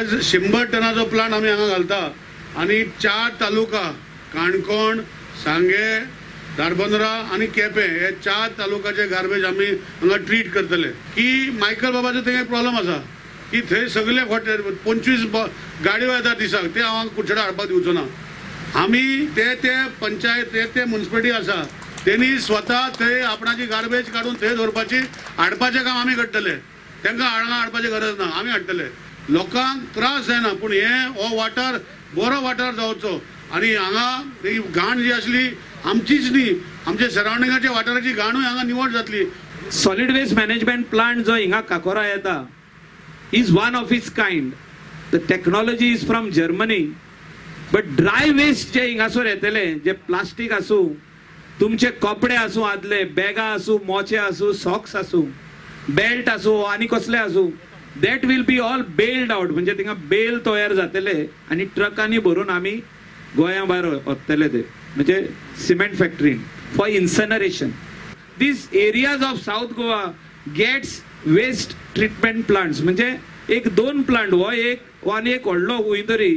आज 100 टनाचो प्लांट आमी हांगा घालता आनी 4 तालुका काणकोण, सांगे, धारबंदरा आनी केपें हे 4 तालुकाचे गार्बेज आमी हांगा ट्रीट करतले. की मायकल बाबाचो थंय एक प्रॉब्लम आसा की थंय सगळे खोटे 25 गाडयो येता दिसाक, ते हांव कुडचड्यार हाडपाक दिवचो ना. आमी ते ते पंचायत ते ते म्युनिसिपालिटी आसा तेणी स्वता थंय आपणाची गार्बेज काडून थंय दवरपाची हाडपाचें काम आमी करतले. तांकां हांगा हाडपाची गरज ना, आमी हाडटले. लोकांक त्रास जायना, पूण हे हो वाठार बरो वाठार जावचो आनी हांगा ही घाण जी आसली आमचीच न्ही, आमच्या सरावंडिंगाच्या वाठाराची घाणूय हांगा निवळ जातली. सॉलिड वेस्ट मॅनेजमेंट प्लांट जो हिंगा काकोरा येता is one of its kind. The technology is from Germany, but dry waste जे हिंगासर येतले, जे प्लास्टीक आसूं, तुमचे कपडे आसूं, आदले बॅगां आसूं, मोचे आसूं, सॉक्स आसूं, बेल्ट आसूं आनी कसले आसूं, that will be all baled out. म्हणजे थिंगा बेल तयार जातले आनी ट्रकांनी भरून आमी गोंया भायर वतले ते, म्हणजे cement फॅक्टरीन for incineration. These areas of South Goa gets waste treatment plants. म्हणजे एक 2 प्लांट, हो एक हो आनी एक व्हडलो खंय तरी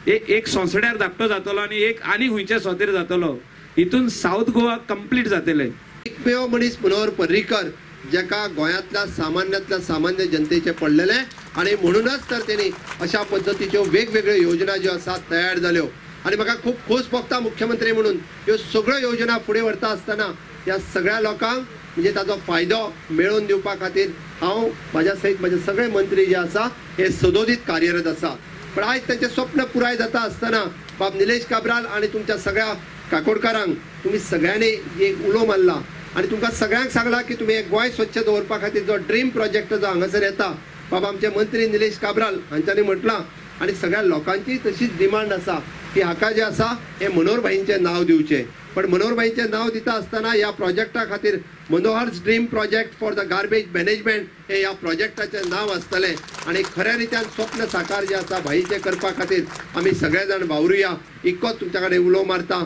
एक सोंसड्यार धाकटो जातलो आनी एक आनी खंयच्या सोतेर जातलो. हितून सावथ गोवा कंप्लीट जातले. एकमेव मनीस मनोहर पर्रीकर ज्याका गोंयांतल्या सामान्यांतल्या सामान्य जनतेचे पडलेले आनी म्हणूनच तर तेणी अशा पद्दतीच्यो वेगवेगळ्यो योजना ज्यो आसा तयार जाल्यो. आनी म्हाका खूब खोस भोगता मुख्यमंत्री म्हणून ह्यो सगळ्यो योजना फुडें व्हरता आसतना ह्या सगळ्या लोकांक म्हणजे ताजो फायदो मेळोवन दिवपा खातीर हांव म्हाज्या सयत म्हजे सगळे मंत्री जे आसा हे सदोदीत कार्यरत आसा. पण आयज तांचें स्वप्न पुराय जाता आसतना बाब निलेश काब्राल आनी तुमच्या सगळ्या काकोडकारांक तुमी सगळ्यांनी एक उलो मारला आनी तुमकां सगळ्यांक सांगलां की तुमी एक गोंय स्वच्छ दवरपा खातीर जो ड्रीम प्रोजेक्ट जो हांगासर येता, बाबा आमचे मंत्री निलेश काब्राल हांच्यांनी म्हटलां आनी सगळ्या लोकांची तशीच डिमांड आसा की हाका जें आसा हें मनोहर भाईंचें नांव दिवचें. पण मनोहर भाईंचें नांव दिता आसतना ह्या प्रोजेक्टा खातीर Manohar's dream project for the garbage management हे ह्या प्रोजेक्टाचें नांव आसतलें आनी खऱ्या रित्यान स्वप्न साकार जें आसा भाईचें करपा खातीर आमी सगळे जाण वावरुया. इतकोच तुमच्या कडेन उलो मारता.